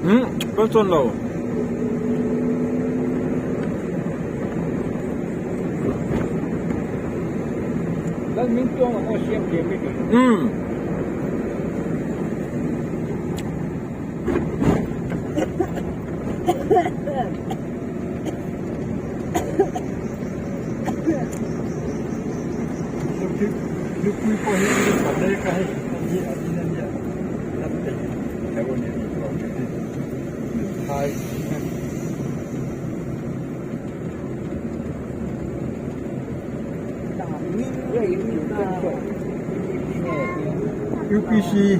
Hmm, pension lo. Hmm. UPC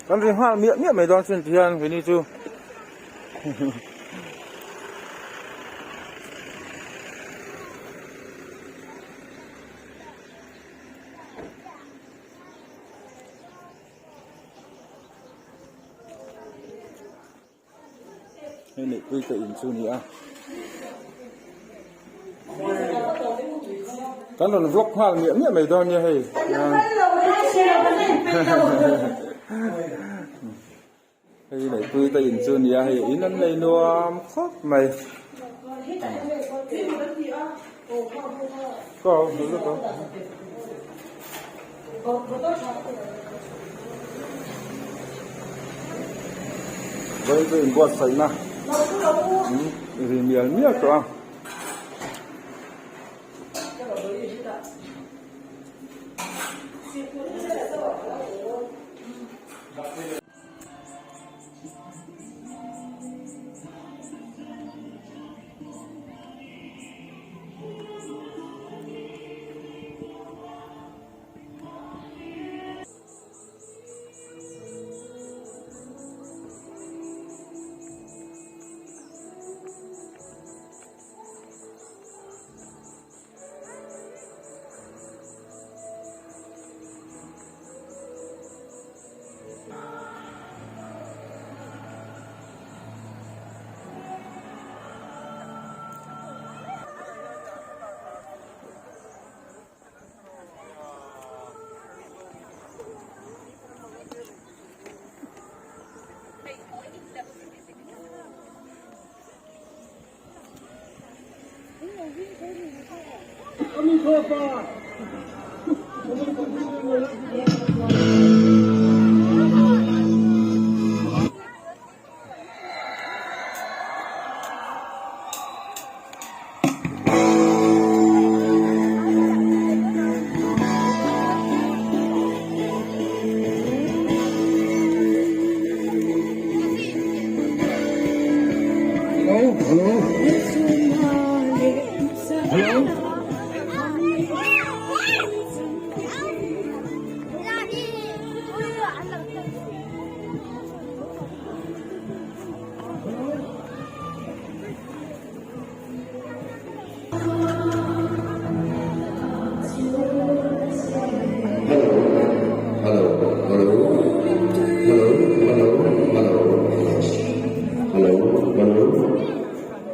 Kan ri nghal miah miah mai dawn sin ti hian keini chu Hei neihpui te in chu a ni a kan rawn vlog nghal miah miah mai dawn nia hei hei neihpui te in chu a ni a hei in an nei nuam khawp mai Vawiin chu inbuatsaihna ri mial mial tawh a.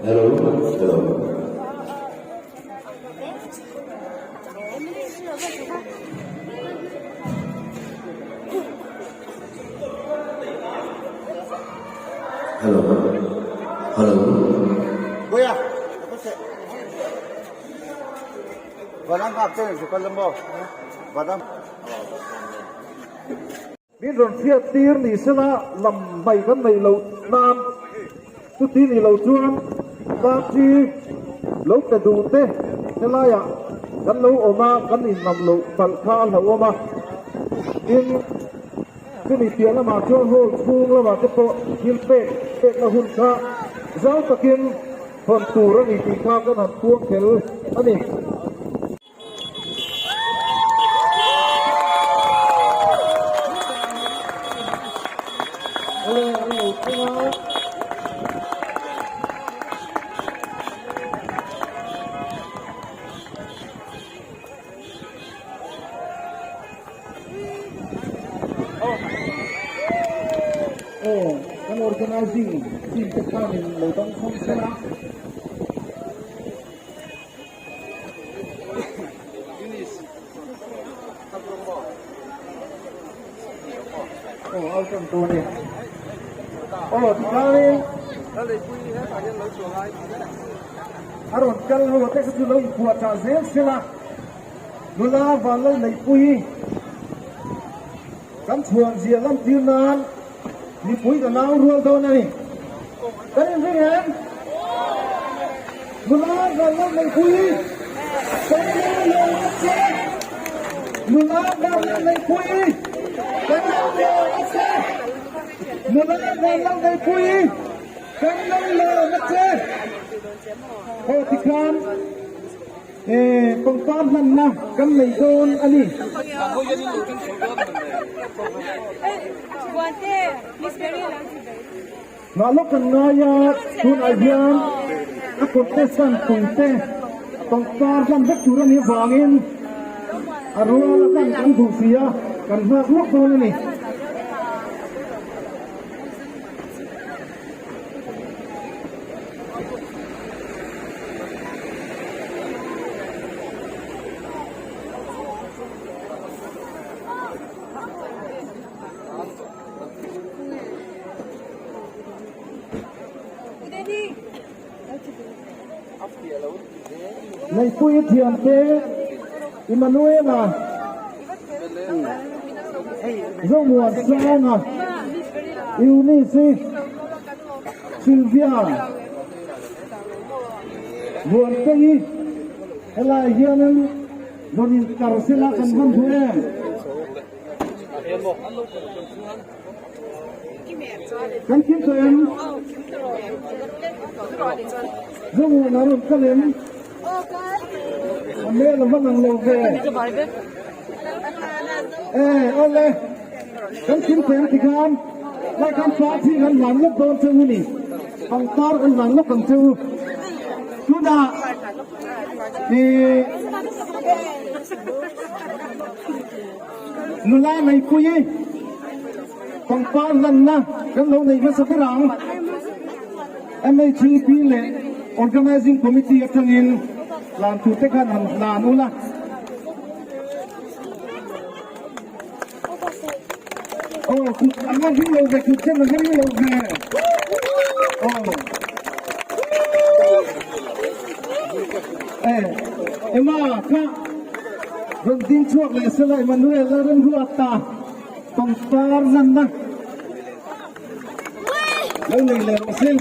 Hello hello. Hello hello. Min rawn hriat tir ni sela lam hmai kan neih loh nan chuti ni lo chuan party lo pe duh te helaiah kan lo awm a, kan innam loh palh kha a hlauhawm a. Tin, chumi piah lamah chuan hall chhung lamah te pawh thil pek pekna hun kha zau takin hawn tur a ni tih kha kan han puang tel a ni. Kan organizing team te khanin lo dang khawm sela. Aw au tan tur a ni. Aw tikhanin a rawn kal ho te kha chu lo inphuah chah zel sela nula vanlal neihpui kan chhuan zia lam tir nan mipui ka nau rual dawn a ni. Kan inring em? Nula vanlal neihpui kan lo lawm a che. Nula vanlal neihpui kan lo lawm a che. Nula vanlal neihpui kan lo lawm a che. Aw tikhan pangpar hmanna kan nei dawn a ni. Ngah lawk kan ngai a, tunah hian a contestant tute pangpar hman vek tur a nih avangin a rual a hman kan duh si a, kan nghak lawk dawn a ni. Neihpuii thiante Emmanuela Zomuansanga Eunice Sylvia Muantei helai hianin rawn inkar sela kan van duh em? Kan thim tawh em? Zawng a rawn kal em? A hmel a va lang lo ve. E, awle. Kan thim tawh em tikhan lai khan party kan hlan lawk dawn che u ni. Pangpar kan hlan lawk ang che u. Tunah i Nula neipui i pangpar lanna kan lo nei hmasa ber ang. MHEP leh Organising Committee atangin hlan tur te khan han hlan ula. Aw kut a nga ring lo ve, kut chen a nga ring lo ve. Aw. Eh, Emma kha rawn ding chhuak leh sela Emmanuel a rawn ruat ta pangpar lanna lo nei leh rawh se.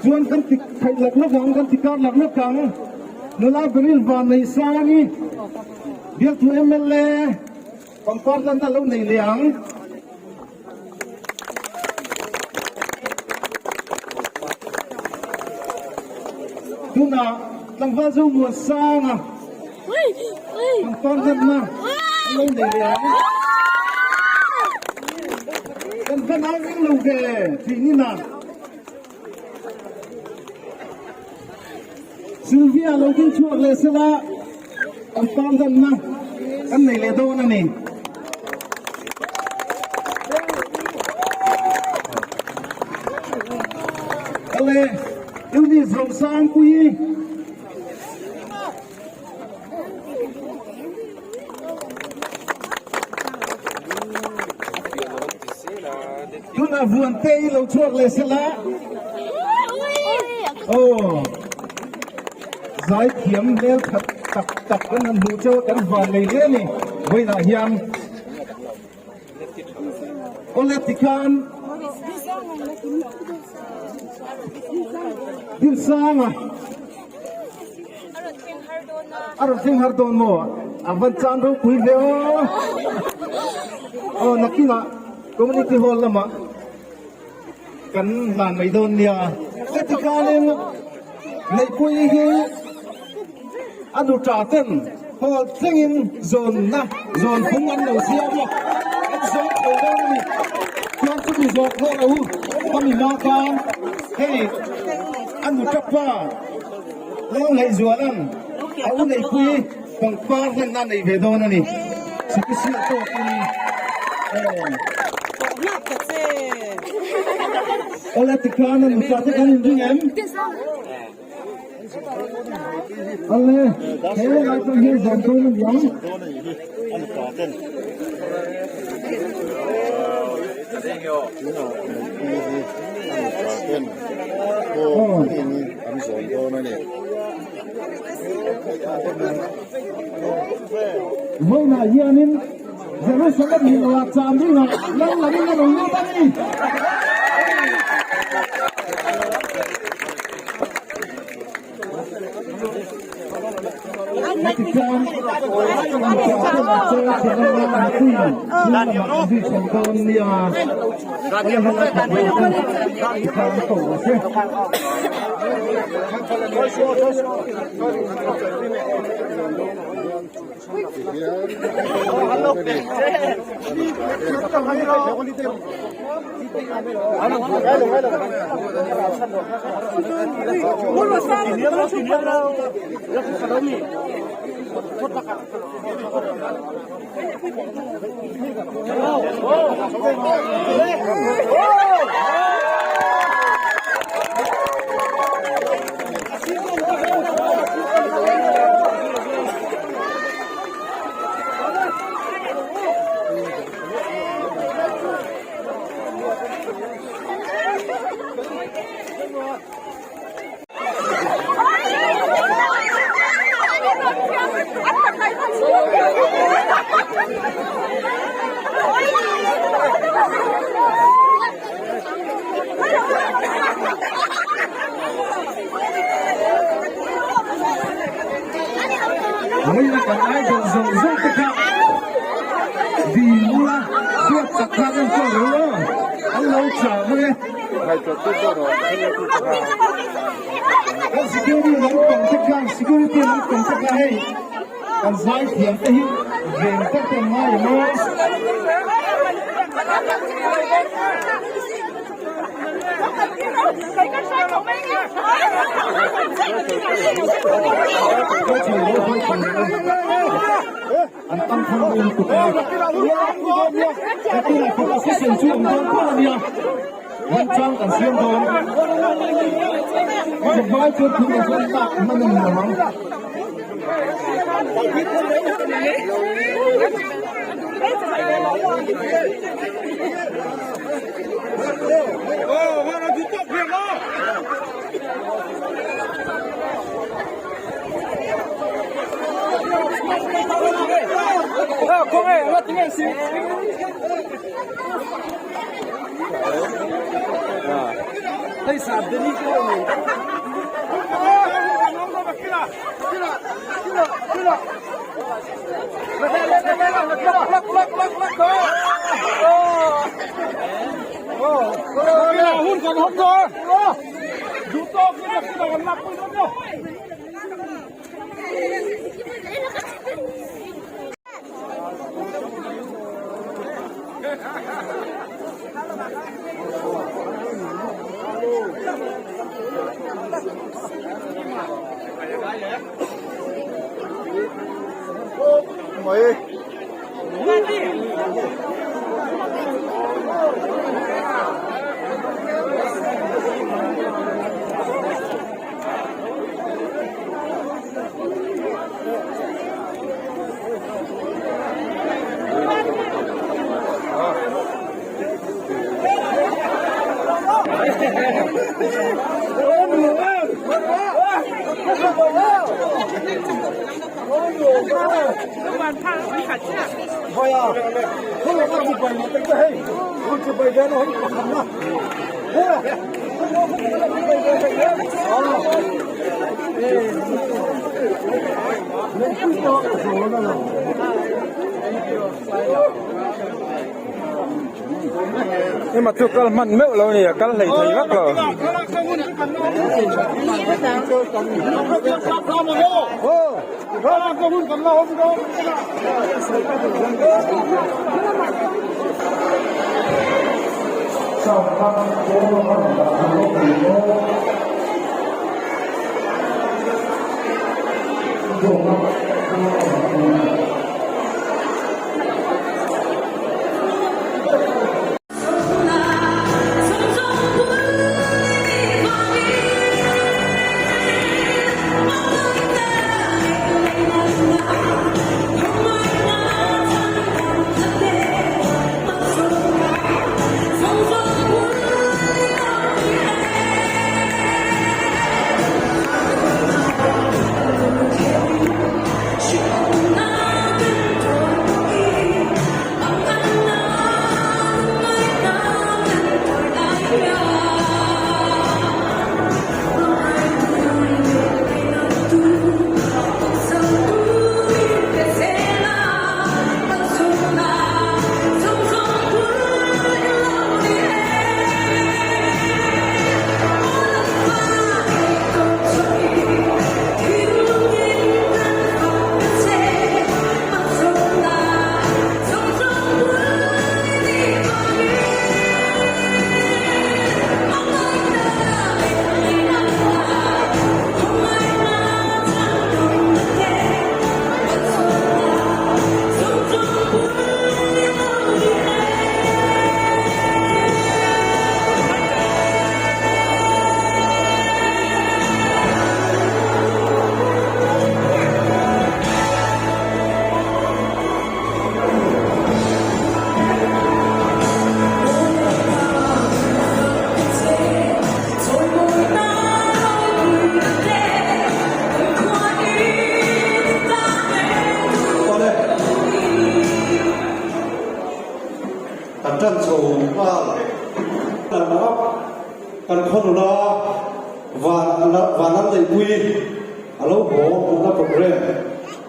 Chuan kan ti theih lak lawk ang, kan ti kar lak lawk ang. Nula Beryl Vanneihsangi, Bialtu mla pangpar lanna lo nei leh ang. Tunah tlangval zo Muansanga pangpar lanna an lo nei leh ang. Kan va nau reng lo ve tih nina. Sylvia lo ding chhuak leh sela pangpar lanna kan nei leh dawn a ni. Awle, Eunice Rosangpuii. Tunah Vuante i lo chhuak leh sela. Aw, zaithiam hmel khat tak tak kan han hmuh chu kan van nei hle a ni. Vawiinah hian Awle tikhan Dinsanga a rawn thleng har dawn maw? A van chan ropui hle aw. Aw nakinah Community Hall lamah kan hlan mai dawn nia. Heti khanin Neihpuii hi a nuṭa ten hall thlengin zawnna zawn phung an lo siam a, an zawn tho dawn a ni. Chuan chumi zawk pawh lo khami hma khan hei a nuṭa pa Lalngaihzuala'n a u Neihpuii pangpar hlanna a nei ve dawn a ni. Sipisial tawkin aw. Awle tikhan a nupa te kan inring em? Awle, he lai pawh hian zawn dawn a ni ang. Vawiinah hianin Jerusalem hi loah cham ringah lal lam in a rawn lut a ni. Hetichuan Vawiina kan idol zawng zawng te kha dil ula duat tak khan an chuan lo aw an lo chah mai e. Kan security lampang te khan security lampang te kha hei kan zai thiam te hi veng tak te an ngai em aw. An tam thang dawn lutuk a ni. Nakinah photo session chu awm dawn kual a nia. Remchang kan siam dawn. Zavai chuan thil kan chuan tak hman a ni lo ang. Ema chu kal hman meuh lo a ni a kal hlei thei vak lo. Kan tan chho nghal kan khaw nula van van an neihpui a lo haw hmuhna program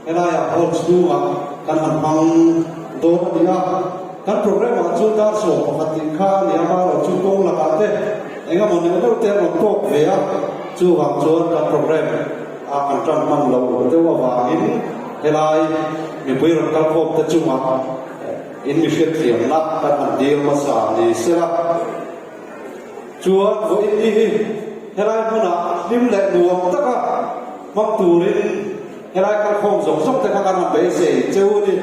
helaiah hall chhungah kan han hmang dawn a ni a. Kan program ah chuan dar 11 tih kha a ni a, amaherawh chu kawng lakah te eng emaw neuh neuh te an rawn tawk ve a, chuvang chuan kan program a kan tan hman loh deuh avangin helai mipui rawn kal khawm te chungah In mi hriatthiamna kan han dil hmasa ni sela chuan vawiin ni hi helai hmunah hlim leh nuam taka hmang turin helai kalkhawm zawng zawng te kha kan han beisei cheu a ni.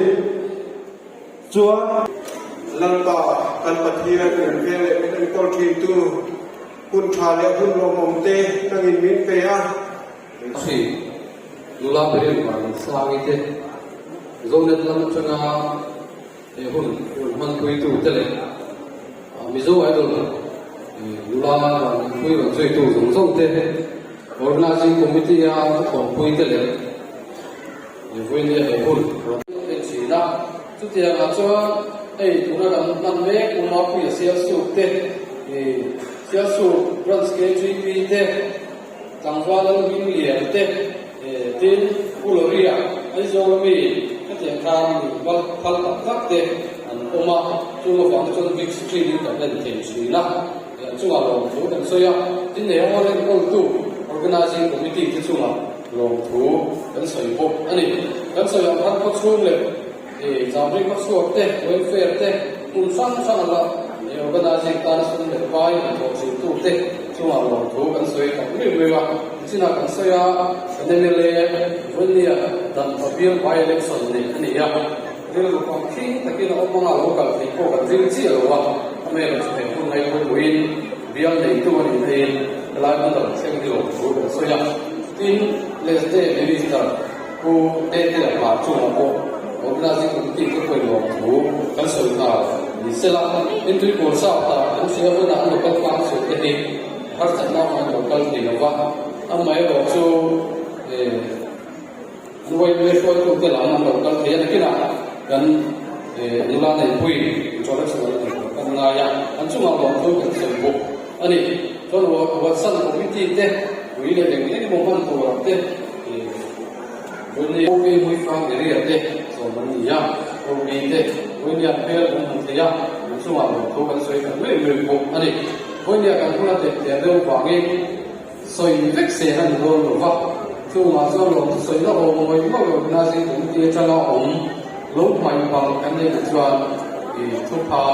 Chuan. Lalpa, kan Pathian min veng leh min enkawl thintu, hun tha leh hun lawmawm te nangin min pe a. Hri, nula Beryl Vansangi te, Zonet lam atanga he hun rawn hmanpuitu te leh Mizo Idol nula Vanpui rawn zuitu zawng zawng te, Organizing Committee a ka thawhpui te leh Vawinia he hun rawn en thin a. Chutiangah chuan hei tuna kan hman mek Umapuia Sialsuk te, Sialsuk Branch KGP te, Tlangval an hming lian te, tin Pu Loria, Aizawl ami hetiang khan mi val phal tak tak te an awm a, chung avang te chuan big screen in kan en thei thin a, an chungah lawmthu kan sawi a, tin he hall enkawltu Organizing Committee te chungah lawmthu kan sawi bawk a ni. Kan sawi ang khan khawchhung leh Chamri khawchhuak te, welfare te, hmun hrang hrang a la organizing tana sum leh vai han thawh thin tu te chungah lawmthu kan sawi tak miu miu a. Nichinah kan sawi a, kan mla Vawinia dan pabial by election neih a ni a, rilru pang khing takin a awm anga lo kal theih pawh kan ring chiah lo a, amaherawhchu chu he hun ngai pawimawhin bial neitu a nih naiin helai hmun a rawn thleng hi lawmthu kan sawi a. Tin, Lesde Minister Pu Tete hma chungah pawh Organizing Committee te pawhin lawmthu kan sawi nghal ni sela, Intui Kawl South-ah an. sia hunah an local council te hi harsatna awm an local thei lo va, amaherawhchu an yma hruaitute lam an local thei a, nakinah kan nula neihpui introduction an nei tur kan ngai a, an chungah lawmthu kan sawi bawk a ni. Chuan Watson committee te ui leh eng eng emaw hman tur ang te Vawinia OP Hmuifang area te sawm an ni a, OP te Vawinia hmel kan hmu thei a, an chungah lawmthu kan sawi tak mai mai bawk a ni. Vawinia kan huna teh teh deuh vangin sawi vek se a ni dawn lo va, chungah chuan lawmthu sawina awm ngawih ngawih organizing committee atanga awm lo hmaih bang kan neih na chuan i thupha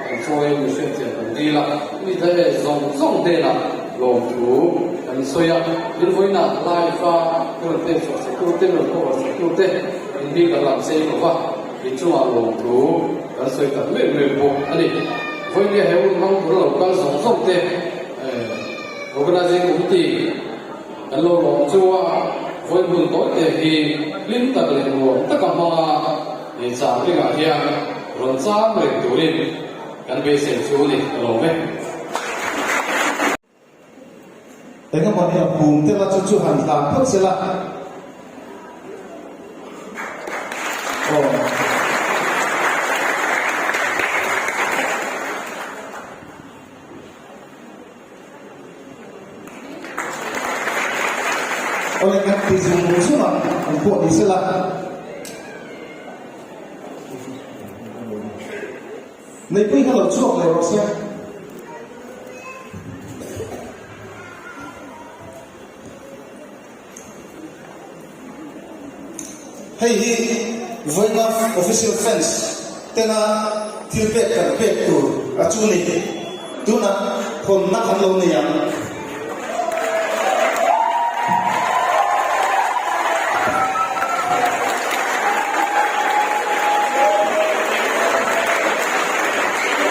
kan chawi mi hriatchian kan dil a, mi te zawng zawng hnenah lawmthu kan sawi a, in vawiinah live a min rawn pek chhuah sak tur te, min rawn cover sak tur te in hi kan lam sei lo va, in chungah lawmthu kan sawi tak meuh meuh bawk a ni. Vawiinah he hun hmang tur a lo kal zawng zawng te Organizing Committee kan lo lawm chu a, vawiin hun tawi te hi hlim tak leh nuam taka hmanga he chang ringah hian rawn chang reng turin kan beisei chu a ni ka lawm e. Engemaw nia pum te la chu chu han hlan phawt se la. Aw. Awle kan ti zung zung ang an pawh ni se la. Neipui kha lo chhuak leh rawh se. Hei hi vawiina official fans tena thil pek kan pek tur a chu ni. Tunah hawnna kan lo nei ang.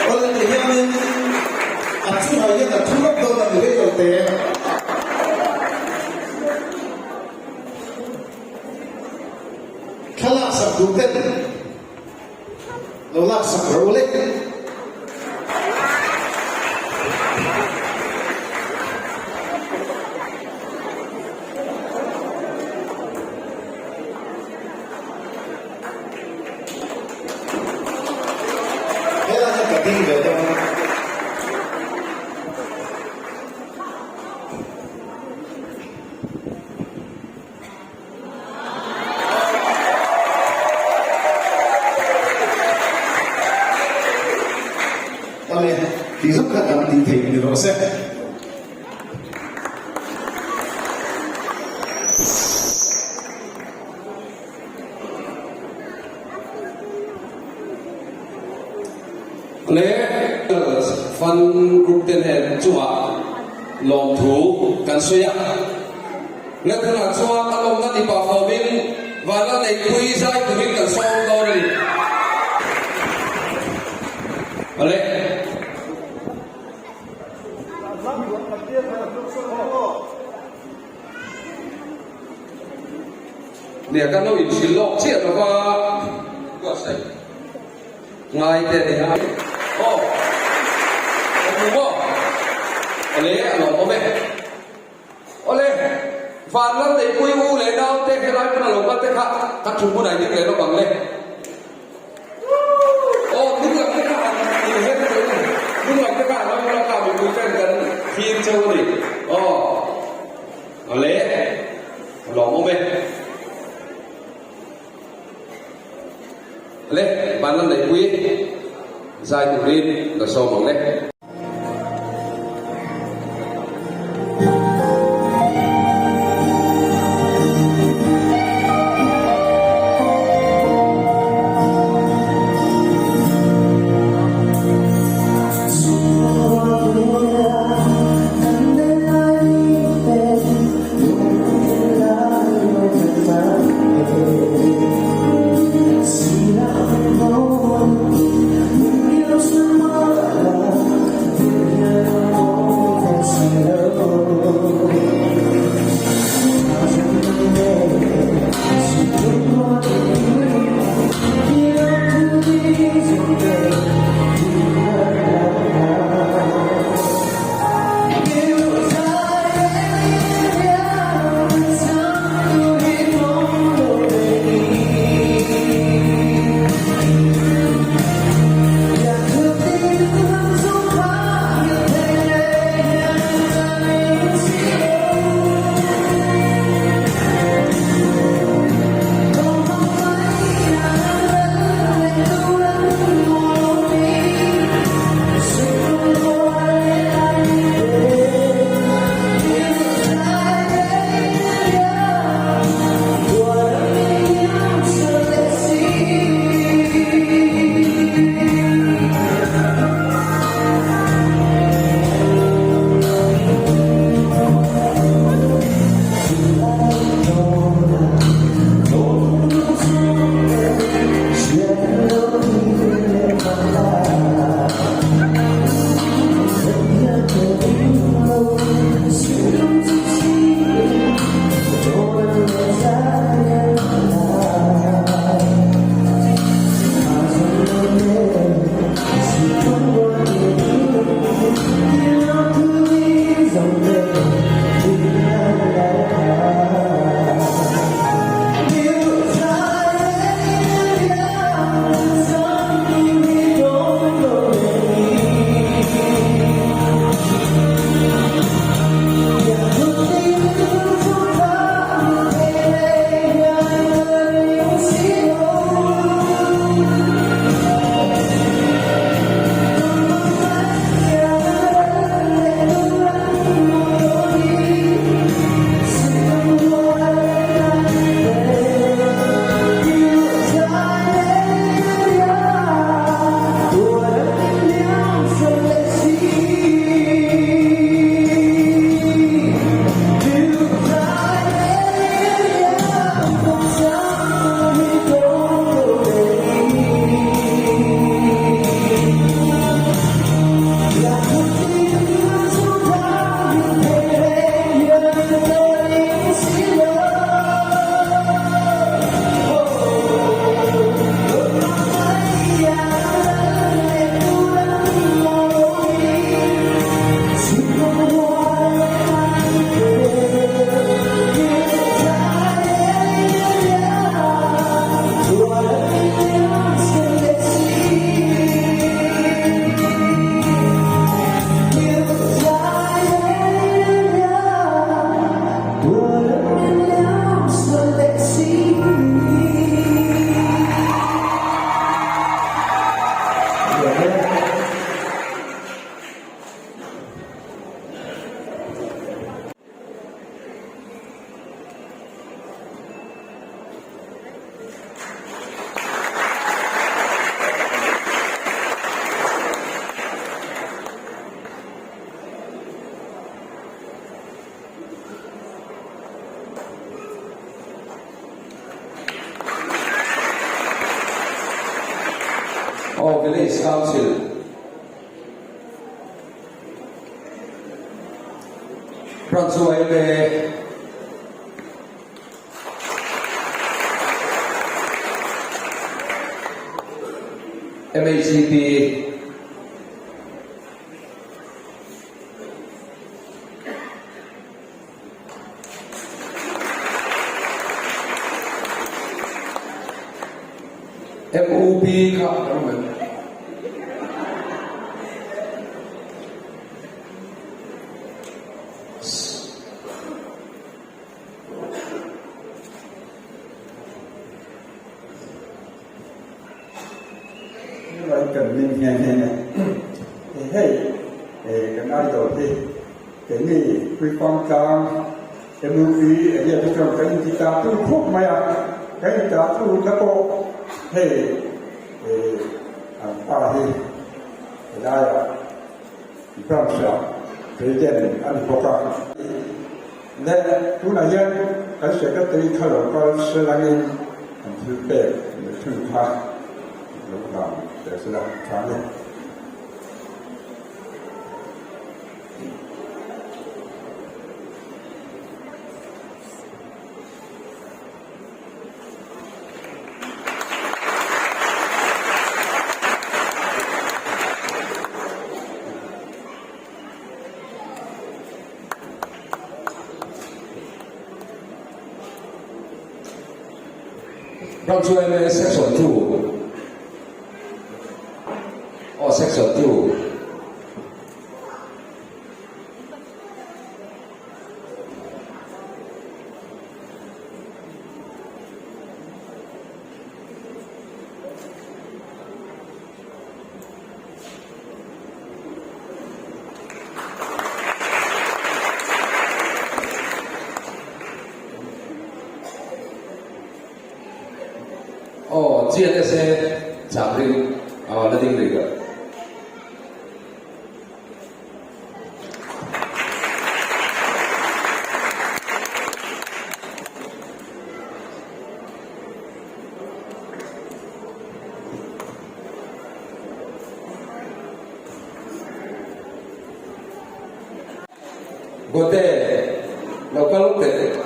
Awle ti hianin a chungah hian a thu lawk dawn a ni rei lo te. Thla laksak duh ten lo laksak ro le. Helai hian ka ding ve dawn. Awle, tih zawk kha kan tih theih ni rawh se. Le Fun Group te nen chungah lawmthu kan sawi a. Le tunah chuan a lawmna ni pah fawmin Vanla Neihpui zai turin kan sawm dawn a ni. Le. Nia kan lo inhrilh lawk chiah lo va buatsaih ngai te a ni a. Aw ka hmu maw? Awle a lawm awm e. Awle van lal neihpui u leh nau te helai hmun a lo kal te kha kan thu hmun ah i ding leh lawk ang le. Aw hnung lam te kha han inher teh u, hnung lam te kha han awm la kha mipui ten kan thlir cheu a ni. Aw. Awle, a lawmawm e. Awle, van lam neihpui zai turin la sawm ang le. Council. Branch yma MHCP MUP kha kan awm em? Kan min nghe nghe nè. Hei, kan idol hi keini Puipang tlang MUP area te chuan kan inti ta tu khawp mai a, kan inta tu na pawh hei an pa hi helaiah branch ah president a ni bawk a. Leh tunah hian kan secretary kha lo kal selangin an thil pek leh thil kha lo dan teh sela tha a ni. Ram chu yma section 2 aw section 2 Aw GNSA chak ring la ding rih lo. Gote, lo kal teh.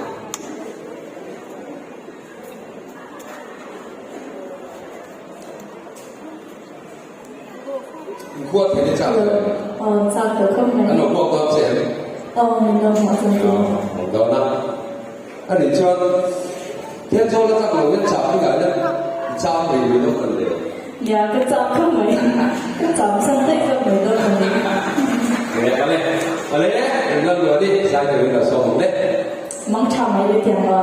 Inkhua thei te chak lo. Aw, chak tawh khawp mai. An lo hmuak dawn che em? Aw, min lo hmuak dawn che. Aw, hmuak dawn a. A nih chuan thian chawl a chak lo hian chak hi ngai na cham mai mai dawn kan le. Nia, ka chak khawp mai. Ka cham san daih zawk mai dawn a ni. Le, ale, ale, englam luah ni, zai turin lo sawm ang le. Mang tha mai le tiang a.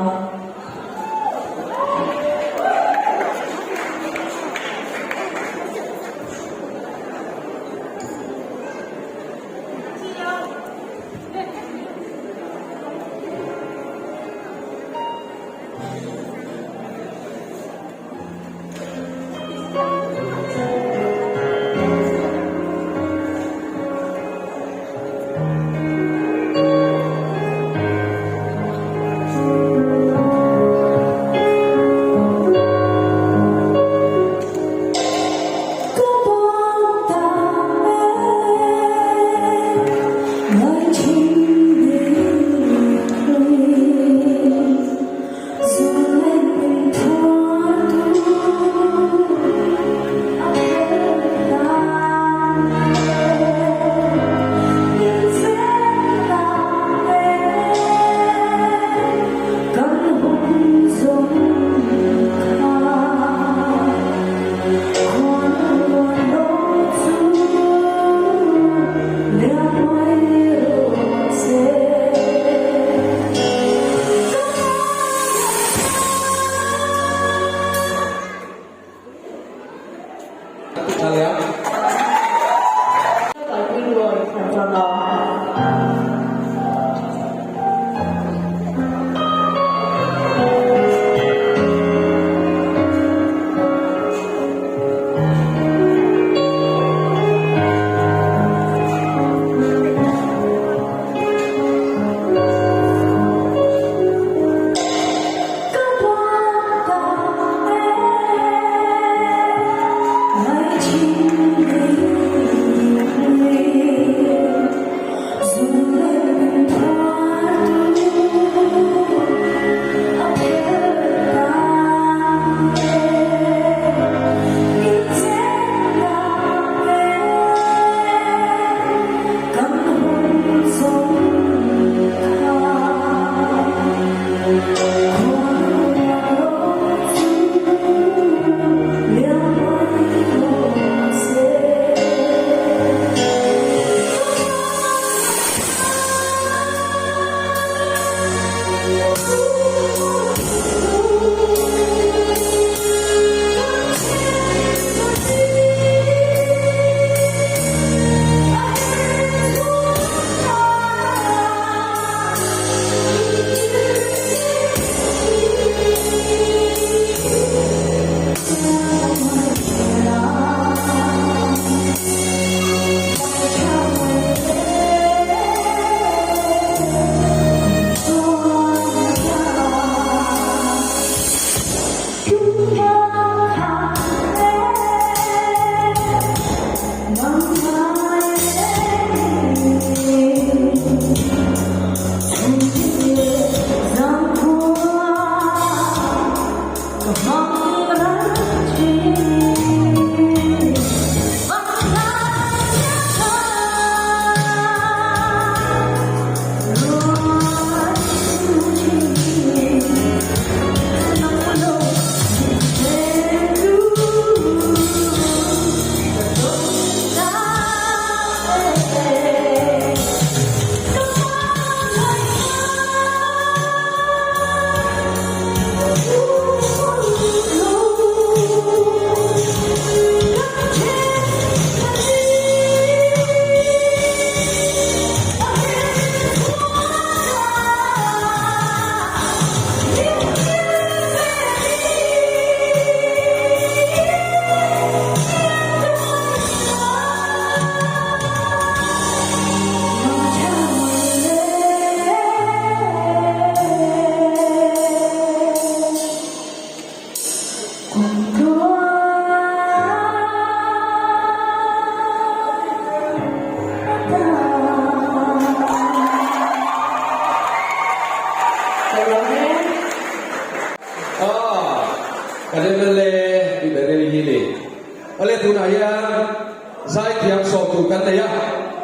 a,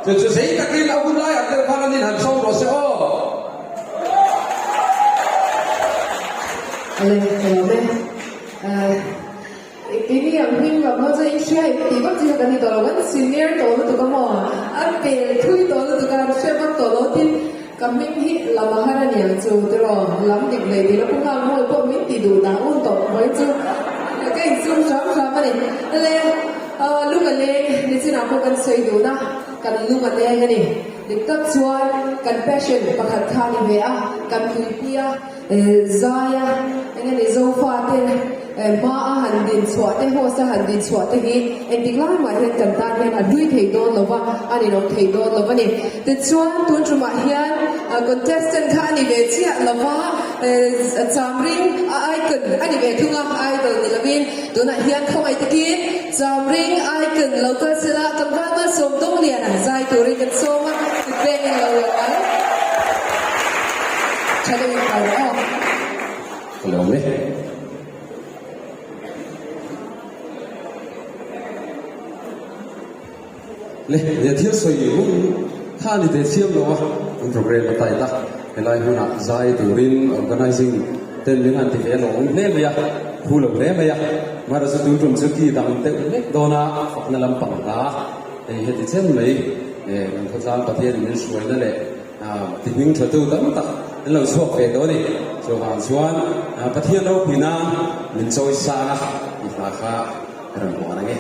chu chu zei takin a hun laiah te khan an inhan sawm rawh se aw. Ale, ka lawm e. Keini ang hming lam ho chu in hria em tih vak chi kha kan ni tawh lo, kan senior tawh lutuk a maw? A pel thui tawh lutuk a, an hria vak tawh lo tin ka hming hi lam a har a niang chu tiraw, lam dik leh dik a pu nghal mawi pawh min ti duh dah un tawh mai chu ka insum hram hram a ni. Ale, lung a leng nichinah pawh kan sawi dun a, kan lung a leng a ni. Dik tak chuan kan passion pakhat kha a ni ve a, kan tuipui a. Zaia eng nge ni Zofa te hma a han din chhuah te, host a han din chhuah te hi engtik lai mah hian kan tan hian a hlui thei dawn lo va, a ninawm thei dawn lo a ni. Tichuan tun tumah hian contestant kha a ni ve chiah lo va, Chamring a icon a ni ve thung a, idol ni lovin tunah hian khawngaih takin Chamring icon lo kal sela tlangval malsawm Dawngliana zai turin kan sawm a, kutpengin lo lo kal. Tha deuh in kal rawh aw. Ka lawm e. Le, he thil sawi hun kha ni teh chiam lo a, an program a tight a, helai hmunah zai turin organizing ten min han ti ve a lawm hle mai a, phu lo hle mai a, mahse chu tun tum chu ki dang deuh hlek dawn a, fakna lampang hla hei heti chen mai, kan khawtlang Pathianin min hruaina leh Ti hming tha tu tam tak an lo chhuak ve tawh a ni. Chuvang chuan Pathian ropui nan min chawi sang a, i hla kha ka rawn huan ang e.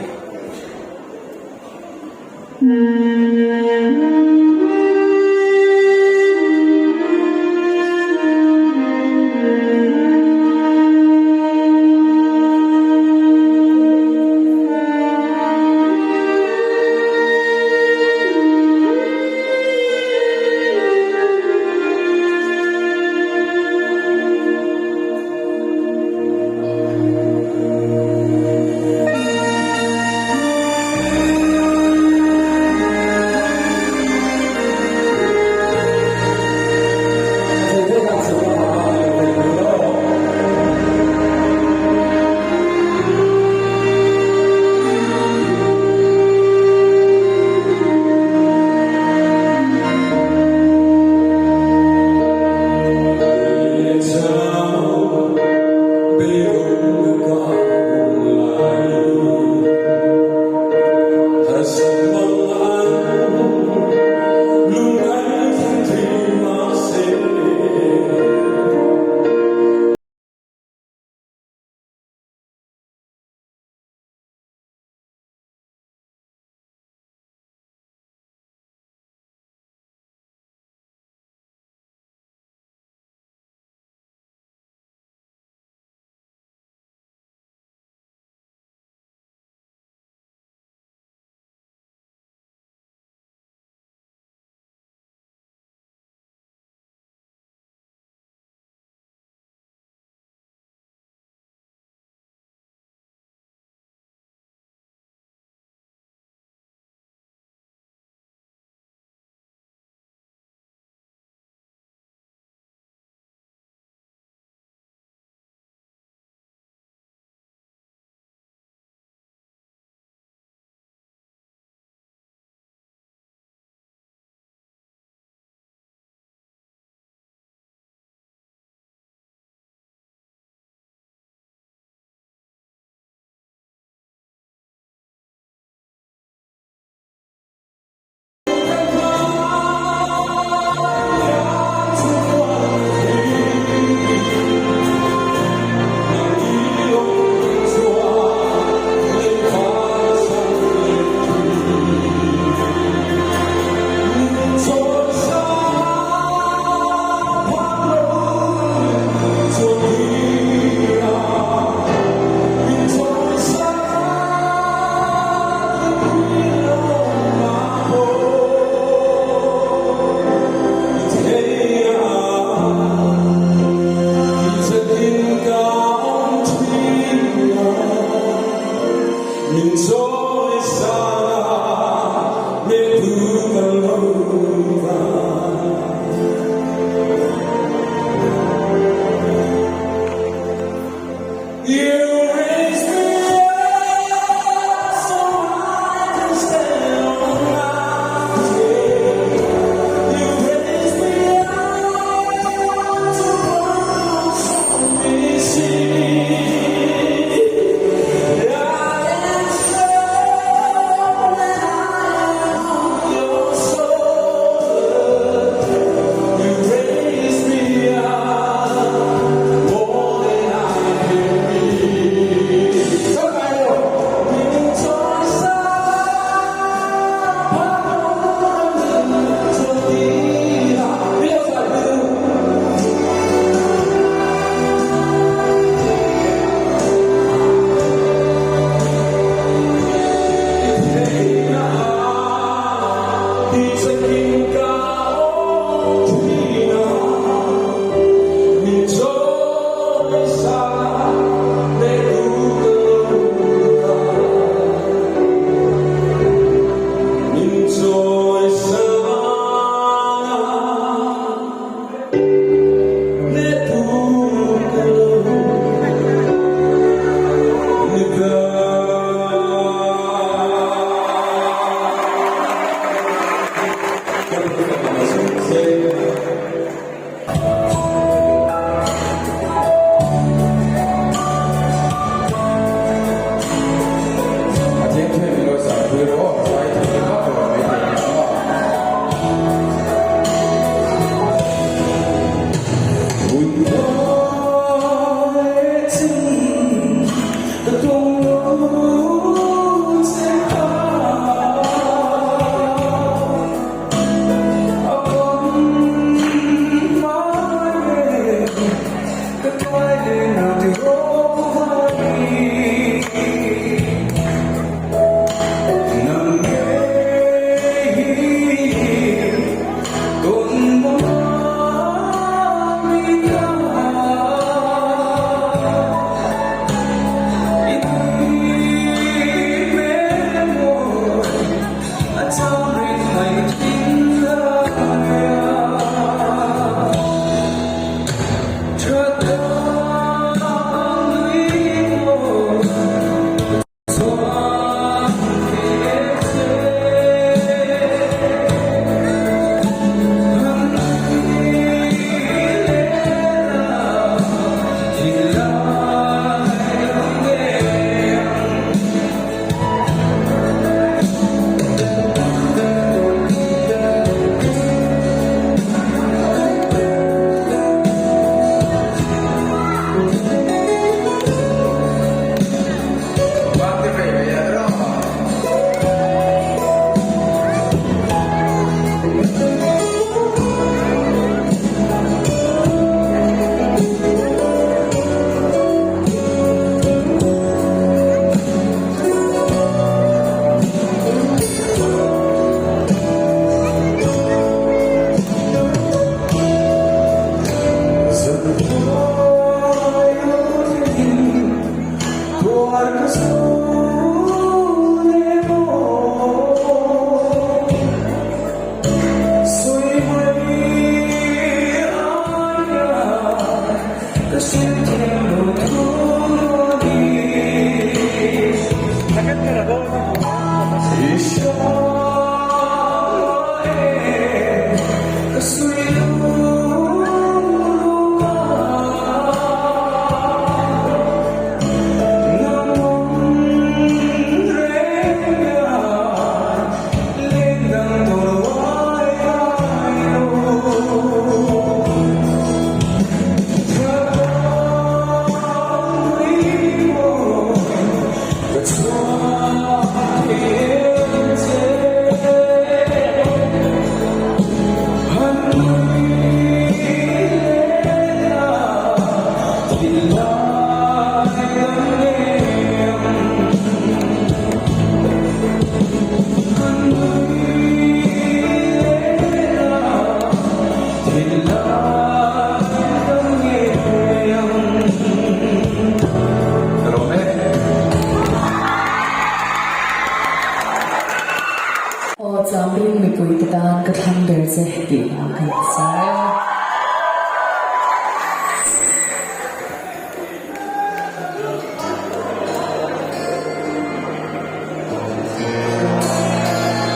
Aw Chamring mipui te tan ka thlang ber che tih hla kan sa a.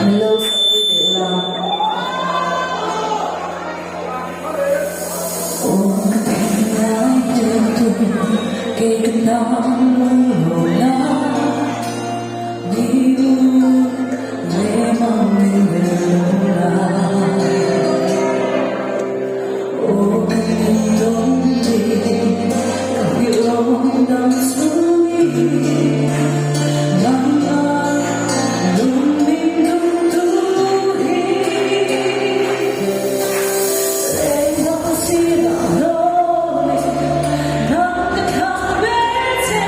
Min lo sawi leh ula. Aw ka thinlai deuh tu kei ka nang lo la Ni u le mang min vel lo la Aw ka ning dawn ti ka hrilh lo dang chungin Nang a lung min dum tu hi Leng si lo lawmin nang ka thlang ve che.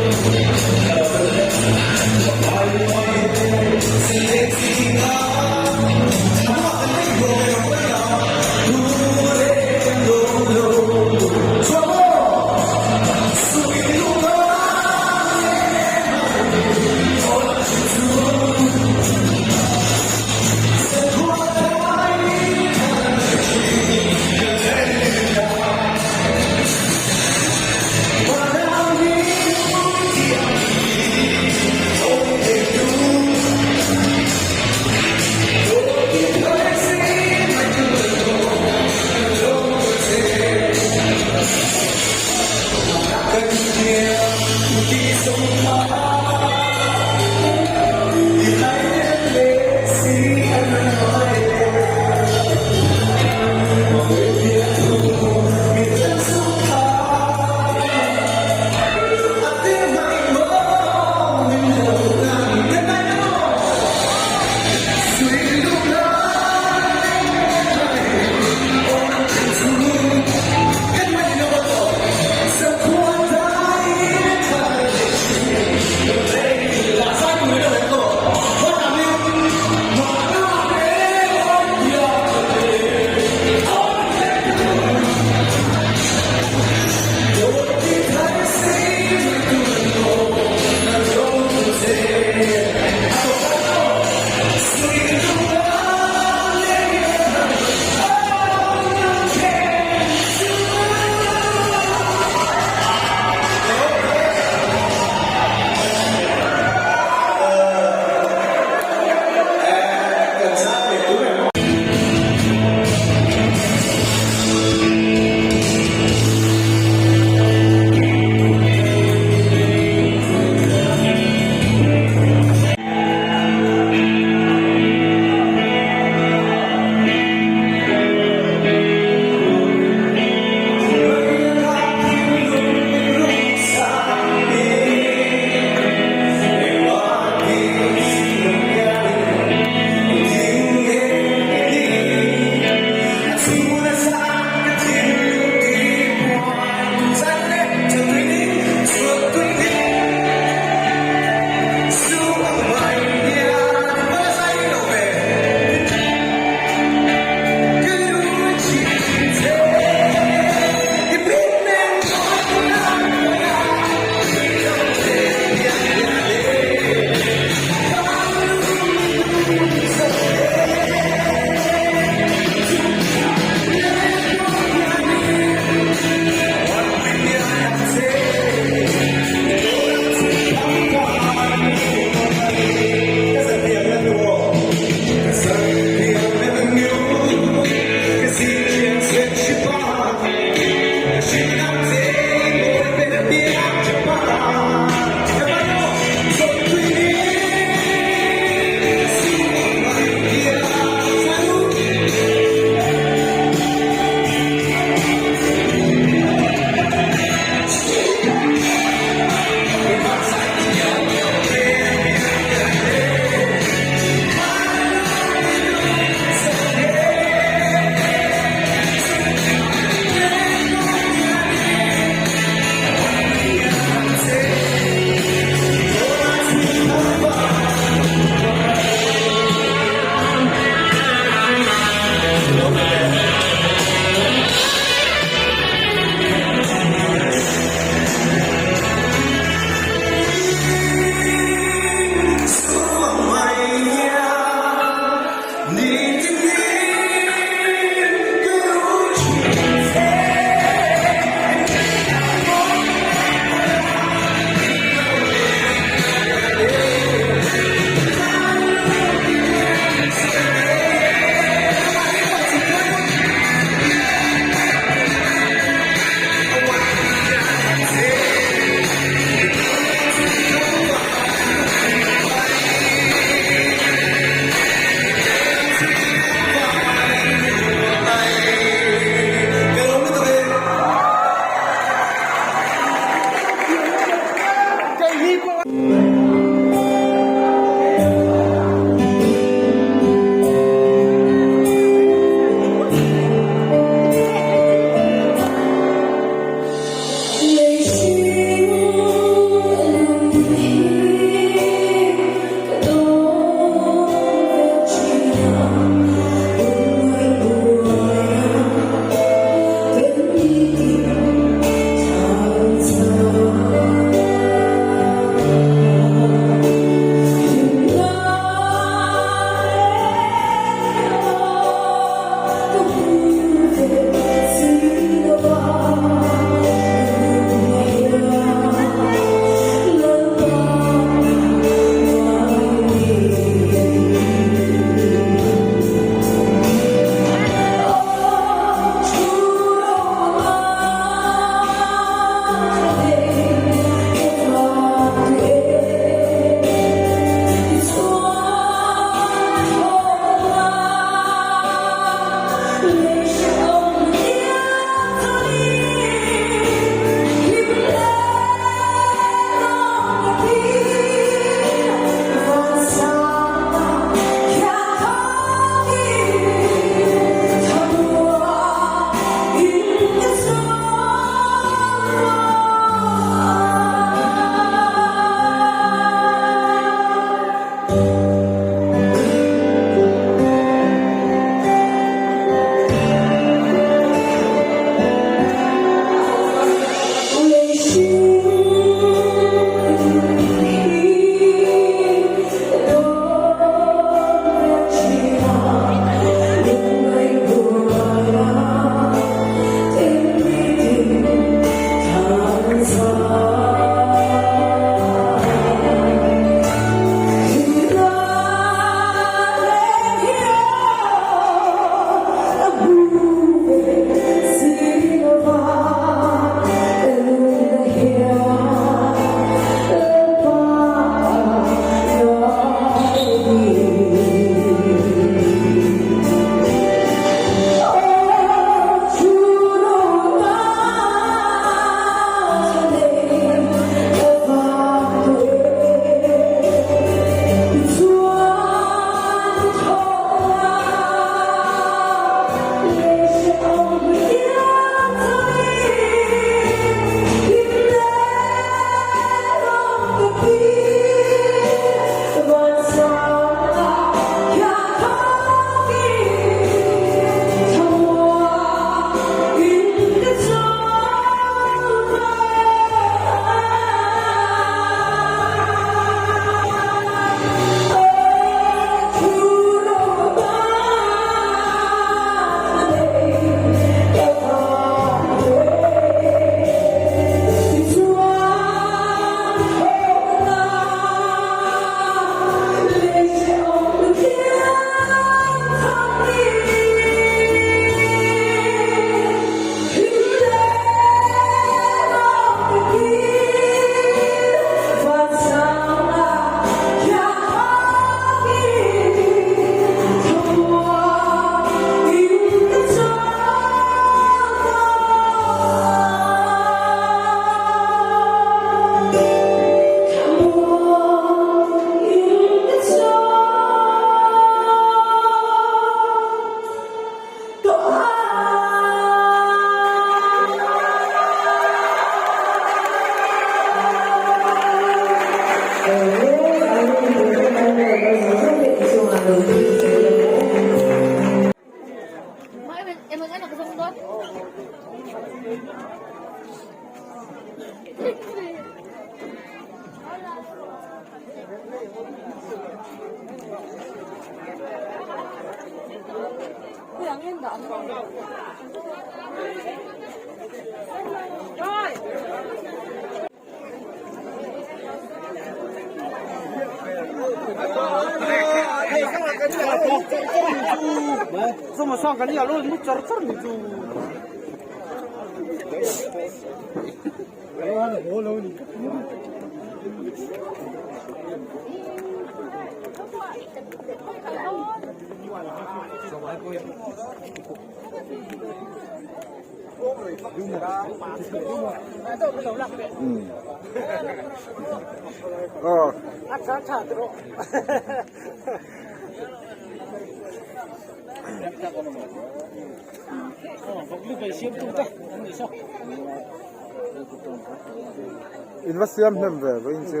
In va siam hnem ve vawiin chu.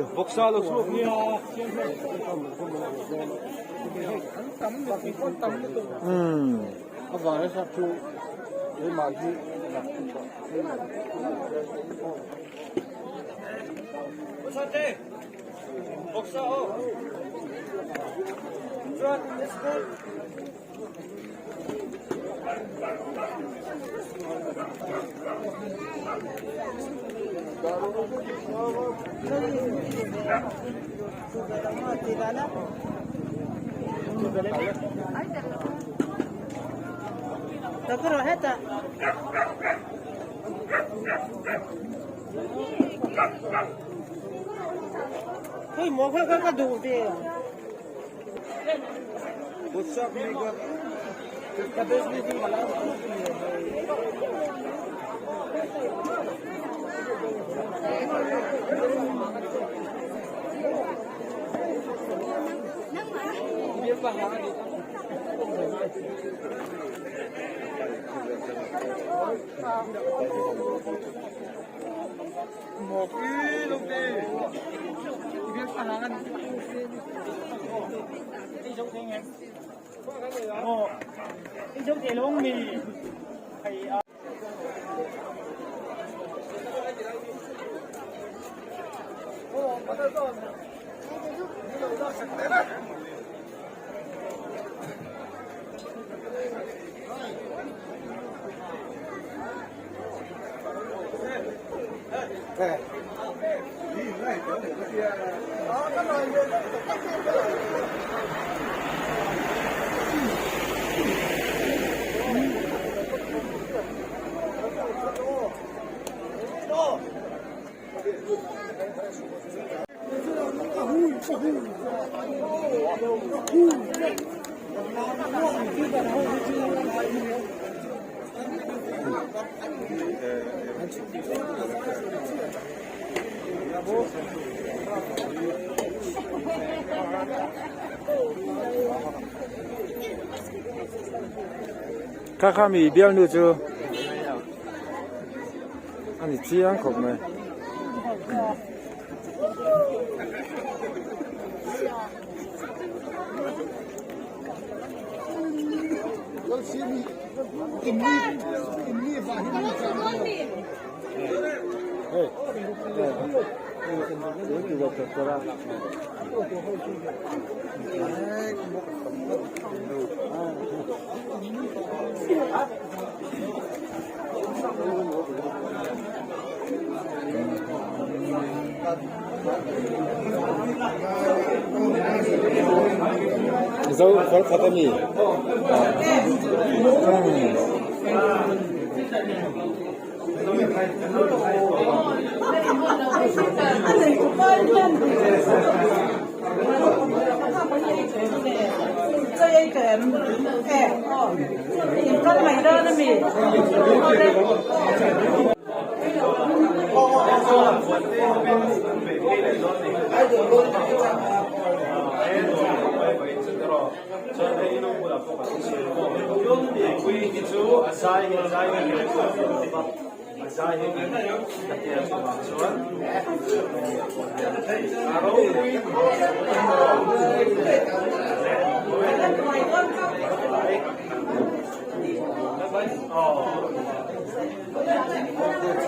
Umm. Kha kha mi bialnu chu a ni chiang khawp mai. Zo kawr khat a ni.